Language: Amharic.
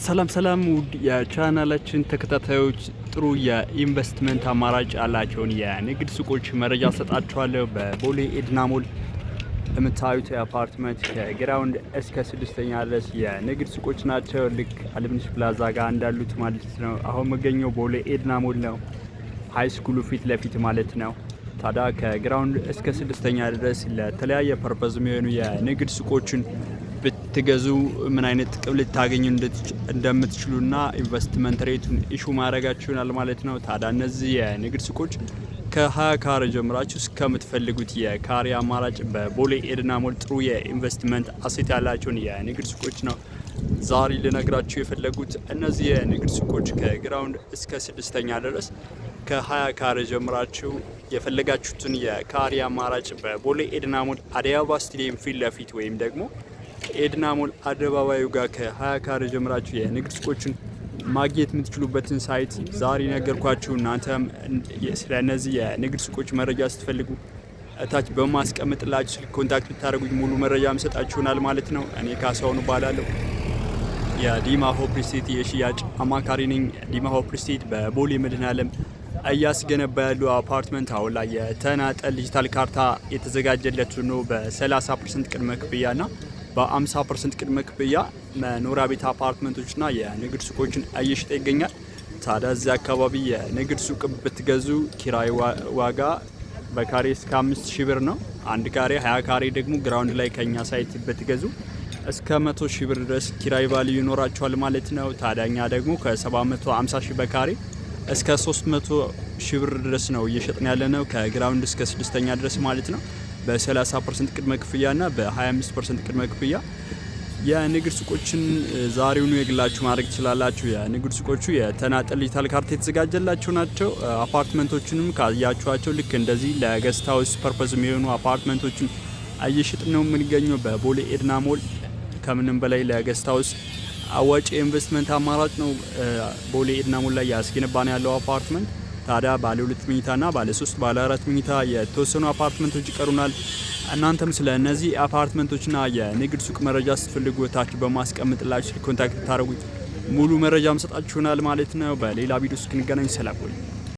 ሰላም ሰላም ውድ የቻናላችን ተከታታዮች፣ ጥሩ የኢንቨስትመንት አማራጭ ያላቸውን የንግድ ሱቆች መረጃ ሰጣችኋለሁ። በቦሌ ኤድና ሞል የምታዩት የአፓርትመንት ከ ground እስከ ስድስተኛ ድረስ የንግድ ሱቆች ናቸው። ልክ አለምነሽ ፕላዛ ጋር እንዳሉት ማለት ነው። አሁን የምገኘው ቦሌ ኤድና ሞል ነው፣ high school ኡ ፊት ለፊት ማለት ነው። ታዲያ ከ ground እስከ ስድስተኛ ድረስ ለተለያየ purpose የሚሆኑ የንግድ ሱቆችን ብትገዙ ምን አይነት ጥቅም ልታገኙ እንደምትችሉና investment rate ኡን issue ማድረጋችሁ ይሆናል ማለት ነው። ታዲያ እነዚህ የንግድ ሱቆች ከ20 ካሬ ጀምራችሁ እስከምትፈልጉት የካሬ አማራጭ በቦሌ ኤድና ሞል ጥሩ የ investment asset ያላቸውን የንግድ ሱቆች ነው ዛሬ ልነግራችሁ የፈለጉት። እነዚህ የንግድ ሱቆች ከ ground እስከ ስድስተኛ ድረስ ከ20 ካሬ ጀምራችሁ የፈለጋችሁትን የካሬ አማራጭ በቦሌ ኤድና ሞል አደይ አበባ ስቴዲየም ፊት ለፊት ወይም ደግሞ ኤድና ሞል አደባባዩ ጋር ከ20 ካሬ ጀምራችሁ የንግድ ሱቆችን ማግኘት የምትችሉበትን site ዛሬ ነገርኳችሁ። እናንተም ስለ እነዚህ የንግድ ሱቆች መረጃ ስትፈልጉ እታች በማስቀምጥላችሁ ስልክ contact ብታደርጉኝ ሙሉ መረጃ ምሰጣችሁናል ማለት ነው። እኔ ካሳሁን እባላለሁ፣ የዲማ ሆፕ ሪል የሽያጭ አማካሪ ነኝ። ዲማ ሆፕ ሪል በቦሌ መድኃኔዓለም እያስገነባ ያሉ አፓርትመንት አሁን ላይ የተናጠል ዲጂታል ካርታ የተዘጋጀለት ነው። በ30% ቅድመ ክፍያ ና በ50% ቅድመ ክፍያ መኖሪያ ቤት አፓርትመንቶችና የንግድ ሱቆችን እየሸጠ ይገኛል። ታዲያ እዚህ አካባቢ የንግድ ሱቅ ብትገዙ ኪራይ ዋጋ በካሬ እስከ 5,000 ብር ነው። አንድ ካሬ፣ 20 ካሬ ደግሞ ground ላይ ከኛ site ብትገዙ እስከ 100,000 ብር ድረስ ኪራይ value ይኖራቸዋል ማለት ነው። ታዲያ እኛ ደግሞ ከ750 ሺህ በካሬ እስከ 300 ሺህ ብር ድረስ ነው እየሸጥን ያለ ነው፣ ከ ground እስከ ስድስተኛ ድረስ ማለት ነው። በ30% ቅድመ ክፍያና በ25% ቅድመ ክፍያ የንግድ ሱቆችን ዛሬውኑ የግላችሁ ማድረግ ትችላላችሁ። የንግድ ሱቆቹ የተናጠል ዲጂታል ካርታ የተዘጋጀላቸው ናቸው። አፓርትመንቶችንም ካያችኋቸው ልክ እንደዚህ ለ guest house purpose የሚሆኑ አፓርትመንቶችን እየሸጥን ነው የምንገኘው በቦሌ ኤድና ሞል። ከምንም በላይ ለ guest house አዋጭ የኢንቨስትመንት አማራጭ ነው። ቦሌ ኤድና ሞል ላይ ያስገነባን ያለው አፓርትመንት። ታዲያ ባለ ሁለት መኝታና ባለ ሶስት፣ ባለ አራት መኝታ የተወሰኑ አፓርትመንቶች ይቀሩናል። እናንተም ስለ እነዚህ አፓርትመንቶችና የንግድ ሱቅ መረጃ ስትፈልጉ ታች በማስቀምጥላችሁ contact ታደርጉኝ ሙሉ መረጃ ምሰጣችሁናል ማለት ነው። በሌላ ቪዲዮ እስክንገናኝ ሰላም ቆዩ።